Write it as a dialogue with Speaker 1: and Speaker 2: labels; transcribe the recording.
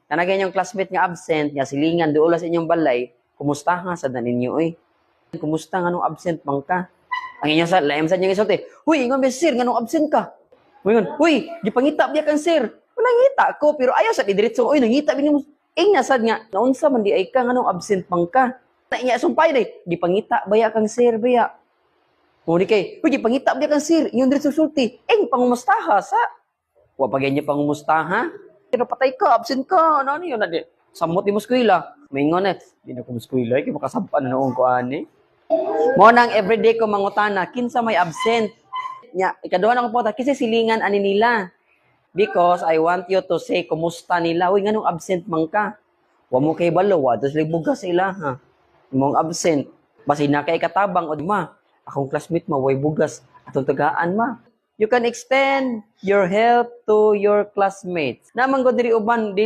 Speaker 1: Kanagay inyong classmate nga absent, nga silingan, duol sa inyong balay, kumusta nga sa ninyo, oy? Kumusta, nganong absent man ka? Ang inyong sa, laim sa inyong isulti, "Huy, ingon ba sir, nganong absent ka?" Ingon, "Huy, gipangita biya kang sir." "Wala, ngita ko," pero ayaw sa didiretso, "Uy, nangita bini mo." Ingna sad nga, "Naunsa man di ay ka, nganong absent man ka?" Na inya sumpay day, "Gipangita baya kang sir baya." Muni kay, "Uy, gipangita biya kang sir," ingon diretso sulti. Ing pangumustaha sa. Wa pa ganyan pangumustaha. Pero patay ka, absent ka, ano ano yun, na di. Samot di mo eskwela. Mingon eh, "Di na ko mo eskwela, kay makasampan na noon ko ani." Mo nang everyday ko mangutana, kinsa may absent. Nya, ikaduha na ko po, kasi silingan ani nila. Because I want you to say, kumusta nila. "Uy, nganong absent man ka?" Wa mo kay balo, wa dos bugas sila ha. Imong absent. Basin na kay katabang o ma. Akong classmate ma way bugas. Atong tagaan ma. You can extend your help to your classmates. Naman ko diri uban dili